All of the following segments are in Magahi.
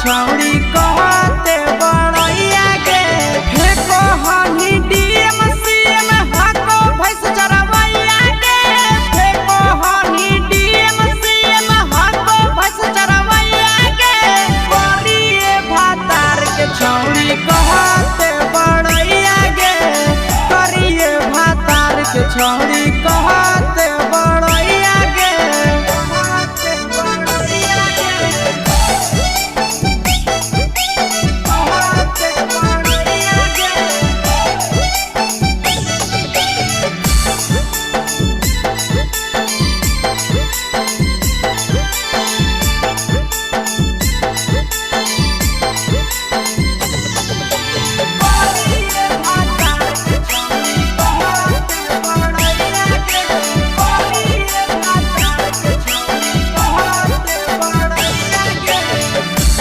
छौड़ी कहते बड़ैया गे। फेको हनी डीएम सीएम हको भैंस चरवैया गे। फेको हनी डीएम सीएम हको भैंस चरवैया गे। करिए भातार के छौड़ी कहते बड़ैया गे। करिए भातार के छौड़ी कहते बड़ैया गे। कहते बड़ैया गे। कहते बड़ैया गे।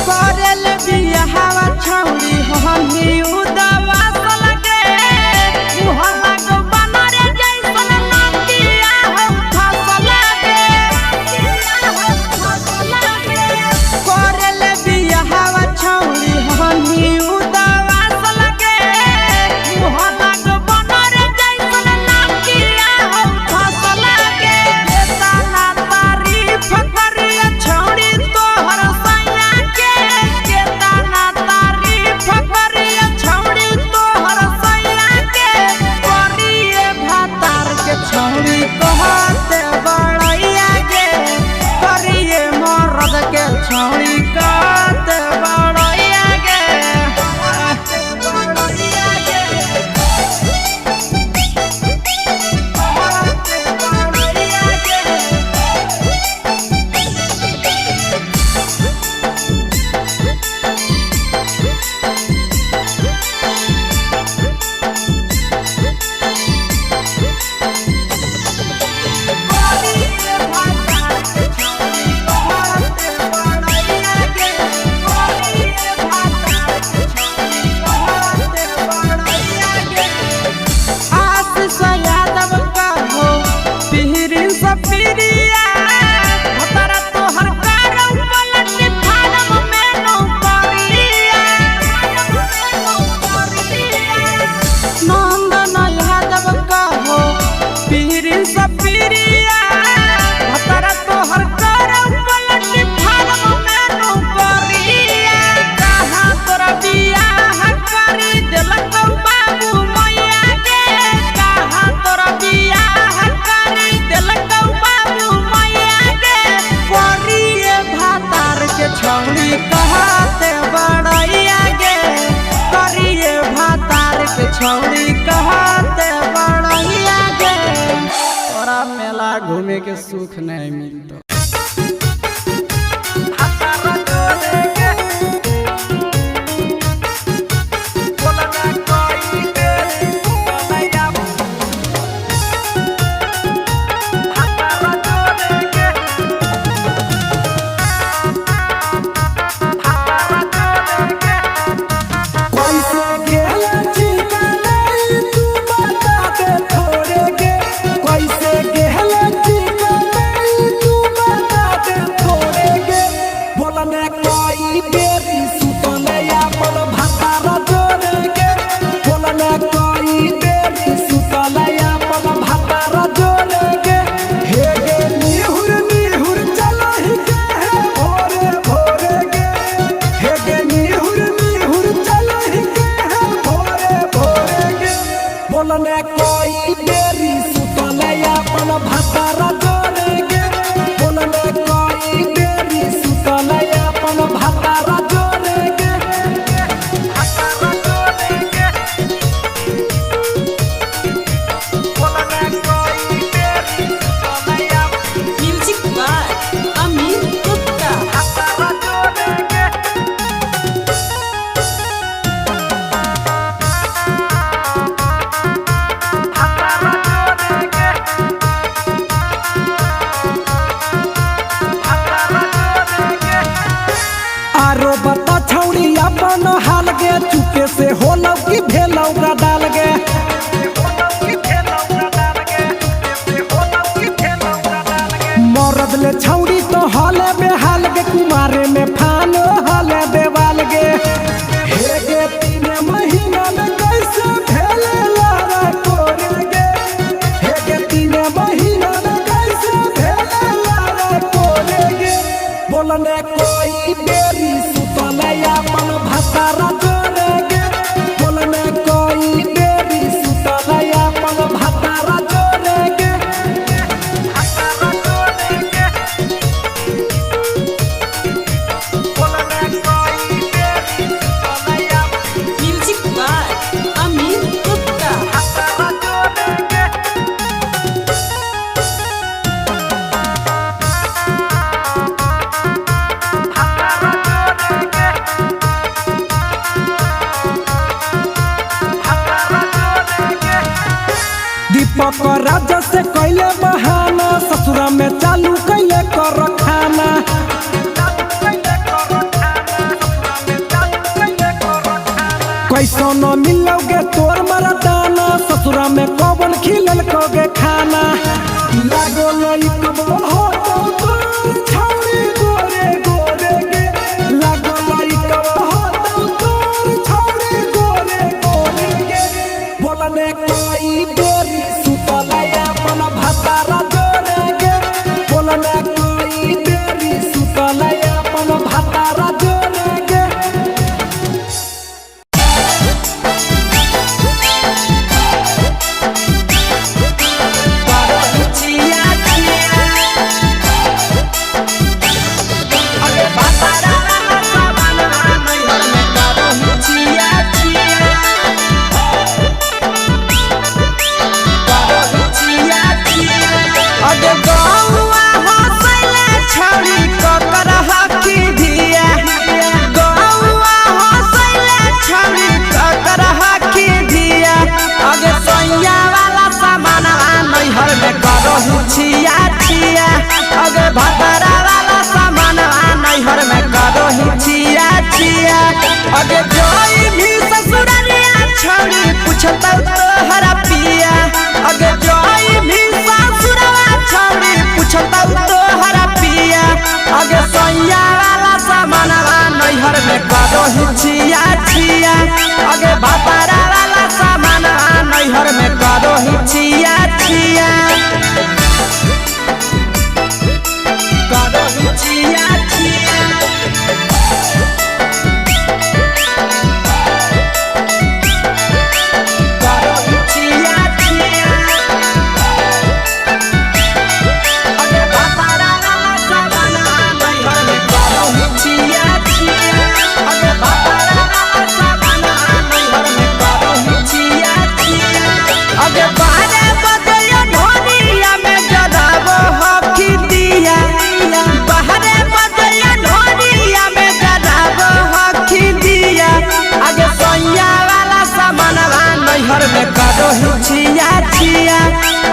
करल बियाहवा छौड़ी हमही उदावास लगे। मुँह लागो बनर जैसन नदिया हौ फस लगे। करल बियाहवा छौड़ी हमही उदावास लगे। मुँह लागो बनर जैसन नदिया हौ फस लगे। केतना तारीफ करिया छौड़ी तोहर सैया के। केतना तारीफ करिया छौड़ी तोहर सैया के। करिए भातार के छौड़ी कहते बड़ैया गे। करिए मरद के छौड़ी कहते बड़ैया गे। कहते बड़ैया गे। कहते बड़ैया गे। आशीष यादव कहो पिहरिन सपिरिया। भतरा तोहर करौ पलट फारम में नौकरिया। नंदन यादव कहो पिहरिन सपिरिया। भतरा तोहर करौ पलट फारम में नौकरिया। कहाँ तोरा बियाह करी देलक बाबू मैया गे। कहाँ तोरा बियाह करी देलक बाबू मैया गे। करिए भातार के छौड़ी कहते बड़ैया गे। करिए भातार के छौड़ी कहते बड़ैया गे। तोरा मेला घूमे के सुख नहीं मिलतो। कैसे गेला चिकनाई तू बता दे थोड़े गे। कैसे गेला चिकनाई तू बता दे थोड़े गे। बोलने कोई बेरी सुतले अपन भातारा जोड़े गे। बोलने कोई बेरी सुतले अपन भातारा जोड़े गे। हे गे निहुर निहुर चलहि के हे भोरे भोरे गे। हे गे निहुर निहुर चलहि के हे भोरे भोरे गे। बोलने कोई बेरी सुतले अपन भातारा जोड़े गे। बोलने कोई बेरी सुतले अपन भातारा जोड़े गे। भातारा जोड़े गे। बोलने कोई बेरी सुतले अपन म्यूजिक बाय अमित गुप्ता। भातारा जोड़े गे। भातारा जोड़े गे। भातारा जोड़े गे। आरो बता छौड़ी अपन हाल गे। चुपे से होलौ की भेलौ डाल गे। मरद ले छौड़ी तो हले बेहाल गे। कुमारे में फानो हले देवाल। दीपक राजा से कैले बहाना, ससुरा में चालू कैले कर खाना। कैसो न मिलोगे तोर मरदाना, ससुरा में कौन खिलल कोगे खाना। लागो लइकबो हो तो तोर छौरी गोरे गोरे गे, लागो लइकबो हो तो तोर छौरी गोरे गोरे गे। बोलने कोई बेरी सुतलया अपन भातारा जोरे गे, बोलने कोई बेरी सुतलया अपन भातारा जोरे गे। अगे गौआ हंसैले छौरी ककर हकी धिया, गौआ हंसैले छौरी ककर हकी धिया। अगे सैया वाला सामानवा नैहर में करहु छिया छिया, अगे भतरा वाला सामानवा नैहर में करहु छिया छिया। अगे जोई भी ससुरलिया छौरी पुछतौ तोहरा पिया, अगे जोई भी ससुरवा छौरी पुछतौ तोहरा पिया। अगे सैया वाला सामानवा नैहर में करहु छिया छिया, अगे भतरा वाला सामानवा नैहर में करहु छिया छिया, करहु छिया छिया। करहु छिया छिया। अगे भतरा वाला सामानवा नैहर में करहु छिया छिया, अगे भतरा वाला सामानवा नैहर में करहु छिया छिया। अगे बारे बजैया ढोलिया में जराबो हकी दिया, बाहरे बजैया ढोलिया में जराबो हकी दिया। अगे सैया वाला सामानवा नैहर में करहु छिया छिया,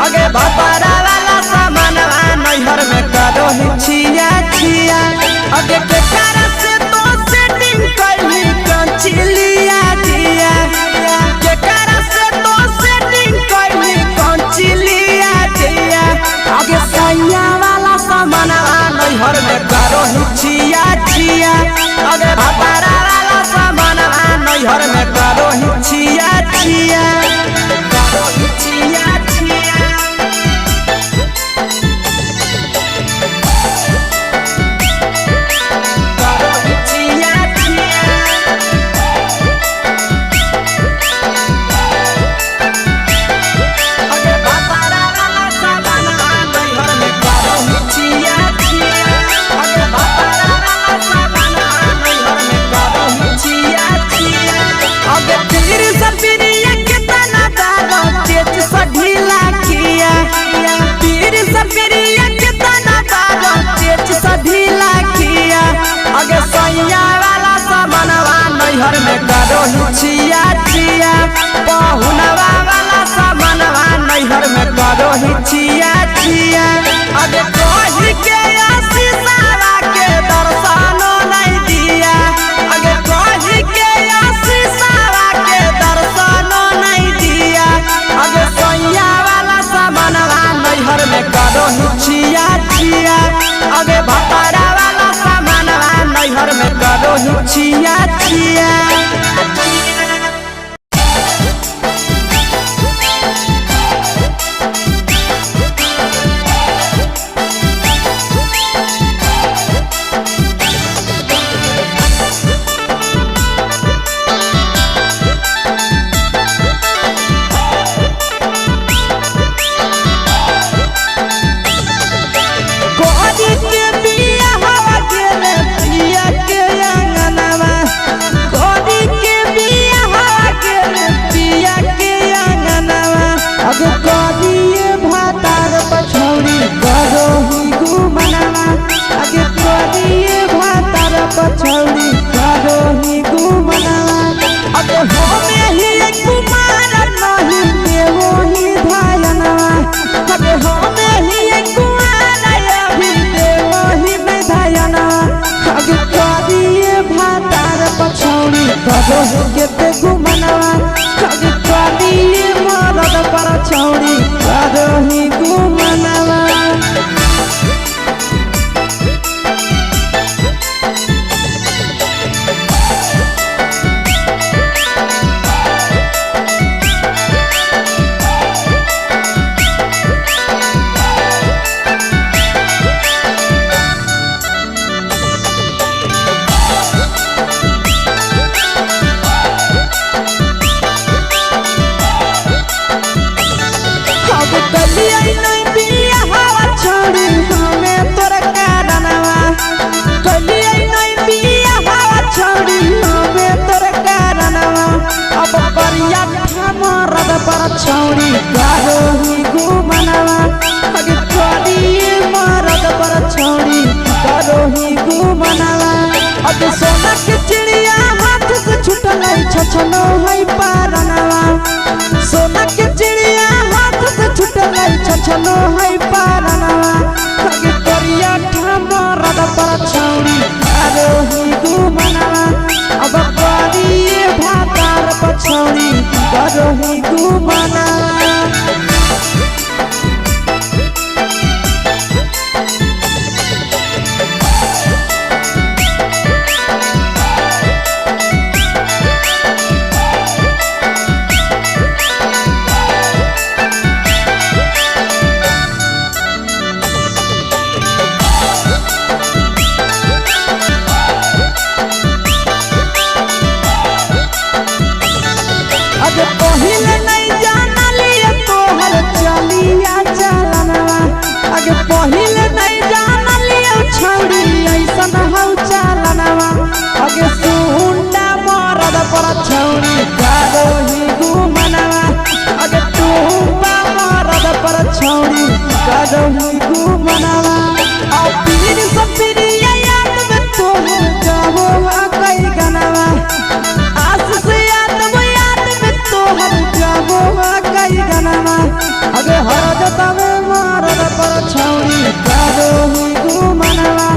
अगे भतरा वाला सामानवा नैहर में करहु छिया छिया। अगे केकरा से तो सेटिंग कैली कंचिलिया दिया, केकरा से तो सेटिंग कैली कंचिलिया दिया। अगे सैया वाला सामानवा नैहर में करहु छिया छिया, अगे भतरा वाला सामानवा नैहर में करहु छिया छिया, करहु छिया छिया। करहु छिया छिया। अगे भतरा वाला सामानवा नैहर में करहु छिया छिया, अगे भतरा वाला सामानवा नैहर में करहु छिया छिया। अगे पीर सपिरिया केतना दारो तेज सा ढीला किया, पीर सपिरिया केतना दारो तेज सा ढीला किया। अगे सैया वाला सामानवा नैहर में करहु छिया छिया, पहुनवा वाला सामानवा नैहर में करहु छिया छिया। अगे कही के आशीषवा के दर्शनो नहीं दिया, अगे कही के आशीषवा के दर्शनो नहीं दिया। अगे सैया वाला सामानवा नैहर में करहु छिया छिया, अगे भतरा वाला सामानवा नैहर में करहु छिया छिया। कोरी के बिया हवा गेले पिया के अंगनवा, कोरी छौरी करोही गुमनवा। अगे करिए मरद पर छौरी करोही गुमनवा। अगे सोना के चिड़िया हाथ से छुटल छछनो है पारनवा। सोना के चिड़िया हाथ से छुटल छछनो है पारनवा। अगे करिया मरद पर छौरी करोही गुमनवा। अब करिए भातार पछौरी करोही गुमनवा। अगे पहिले नहीं जानलिए तोहर चलिया चलनवा। अगे पहिले नहीं जानलिए छौरी ऐसन हौ चलनवा। अगे सुंडा मरद पर छौरी करोही गुमनवा। अगे टूबा मरद पर छौरी करोही गुमनवा। आ पीर सपीरिया याद में तोहर गावो कई गनवा। आस से याद में याद में तोहर गावो कई गनवा। अगे हर जतावे मरद पर छौरी करोही गुमनवा।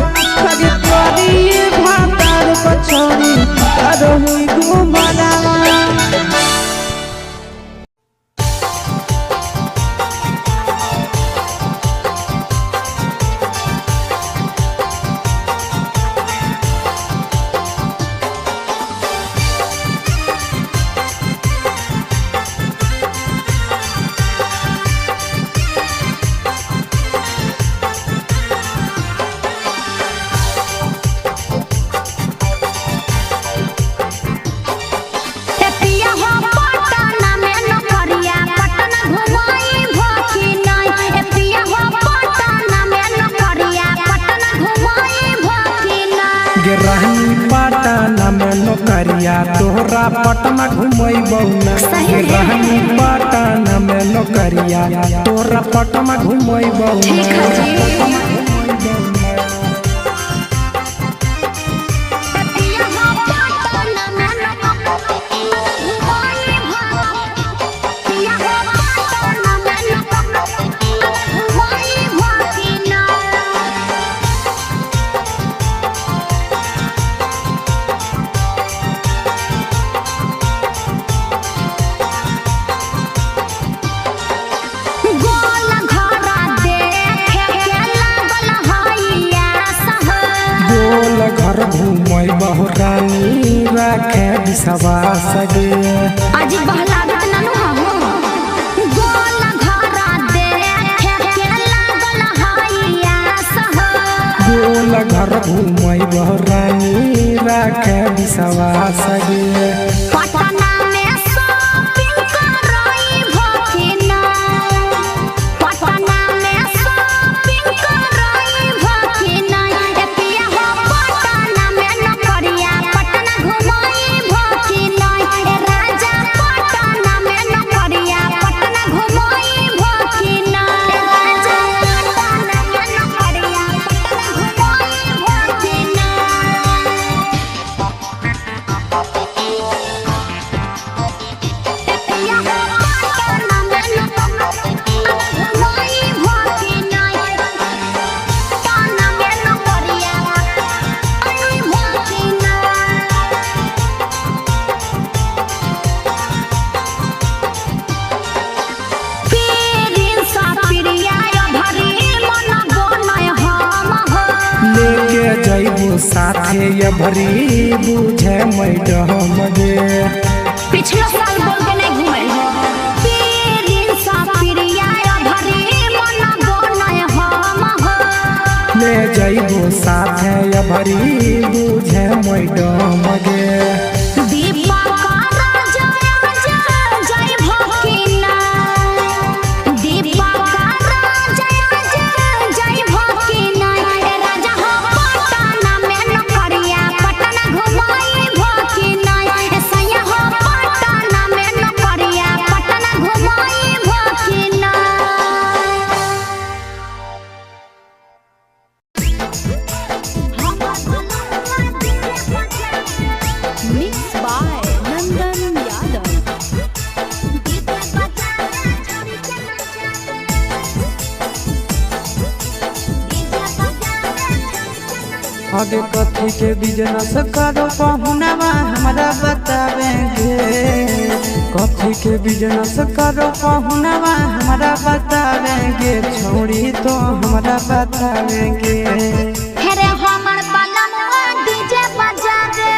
अगे करिए भातार पर छौरी करोही गुमनवा। पिया हो पटना में नौकरिया पटना घुमाई भखी नहीं। ए पिया हो पटना में नौकरिया पटना घुमाई भखी नहीं। गे रानी पटना में नौकरिया तोहरा पटना घुमैबौ ना। सही गे है। रानी पटना में नौकरिया तोहरा पटना घुमैबौ ठीक ना। है जी। पिया हो पटना में नौकरिया घुमाई भखी। पिया हो पटना में नौकरिया घुमाई भखी नहीं। गोल घरा देखे के लागल हैया सह। गोल घर घुमैबौ रानी राखे विश्वास गे। अजी बहलागत ननु हवो। गोल घरा देखे के लागल हैया सह। गोल घर घुमैबौ रानी राखे विश्वास गे। पटना में शॉपिंग करई भखिना। पटना में शॉपिंग करई भखिना। ए पिया हो पटना में नौकरिया पटना घुमाई भखिना। ए राजा पटना में नौकरिया पटना घुमाई भखिना। ए राजा पटना में नौकरिया पटना घुमाई भखिना। पिया हो पटना में नौकरिया घुमाई भखिना। पटना में नौकरिया आई भखिना। पीरिन सा प्रिया भरी मन बनय हम हो। लेके जैबो साथे ये भरी बुझे मैडम गे। पिछलो साल बोल के नहीं घूमे हो। पीरिन सा प्रिया भरी मन बनय हम हो। ले जैबो साथे ये भरी बुझे मैडम गे। दीपक राजा जय भकिना। दीपक राजा जय भकिना। ए राजा हो पटना में नौकरिया पटना घुमाई भकिना। ए सैया हो पटना में नौकरिया पटना घुमाई आगे कथी के बिजनेस करो पहुनावा हमरा बतावेंगे। कथी के बिजनेस करो पहुनावा हमरा बतावेंगे, छोड़ी तो हमरा बतावेंगे। हेरे हमर बलमुआ डीजे बजावे,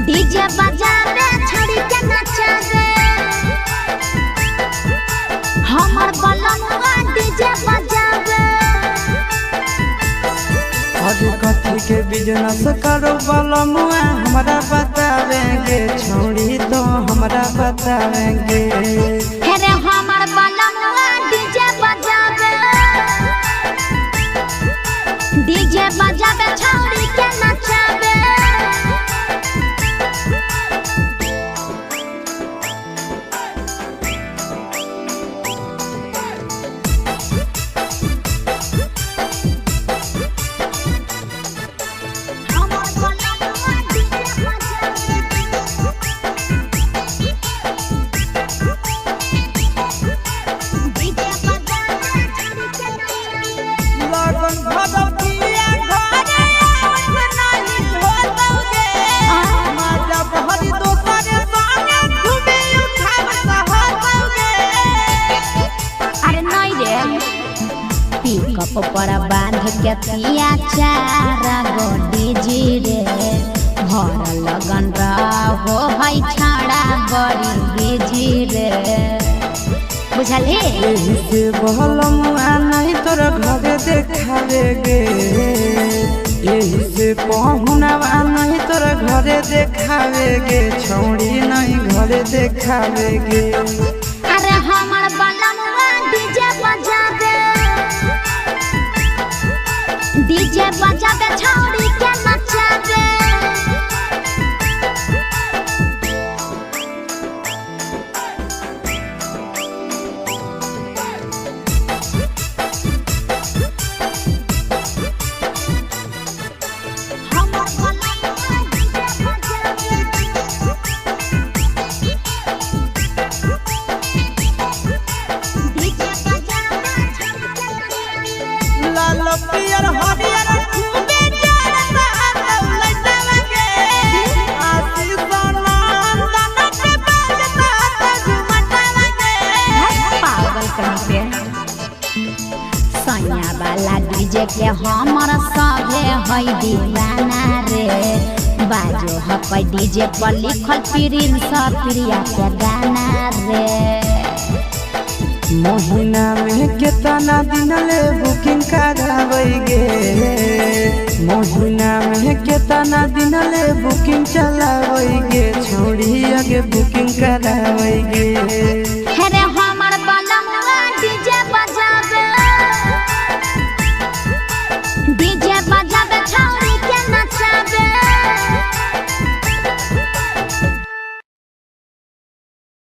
डीजे बजावे छड़ी के नचावे। हमर बलमुआ डीजे बजावे। आगे कथी के बिजनेस करो बलमुआ हमरा बतावेंगे, छोड़ी तो हमरा बतावेंगे। हेरे हमर बलमुआ डीजे बजावे, डीजे बजावे छौड़ी के नचावे। हमर बलमुआ डीजे बजावे। डीजे बजावे छौड़ी के नचावे। लगन भदौतिया घरे आवत नाही होतौगे, माजा बहरी दोसर संगे घूमे उठाव सहतौगे। अरे नहीं रे, पिकअप पर बांध के पिया चार गो डीजे रे, भर लगन रहो है छाड़ा बड़ी बिजी रे, बुझलही। एही से बहलमुआ नहीं तोरा घरे देखावेगे, एही से पहुनावा नहीं तोरा घरे देखावेगे, छौड़ी नहीं घरे देखावेगे। अरे हमर बलमुआ डीजे बजावे, डीजे बजावे छौड़ी के नचावे। हमर बलमुआ डीजे बजावे। डीजे बजावे छौड़ी के नचावे। लाल पियर हरियर खूबे जरता लौलैतावे, आशीष नंदन के बजता झुमटावे। पागल कहीं पे सैया वाला डीजे के हमर सभे है दीवाना रे, बाजो हपै डीजे पर लिखल प्रिंस प्रिया के गाना रे। महीना में केतना दिन ले बुकिंग कराबैगे, महीना में केतना दिन ले बुकिंग चलाबैगे, छोड़ी आगे बुकिंग कराबैगे। हे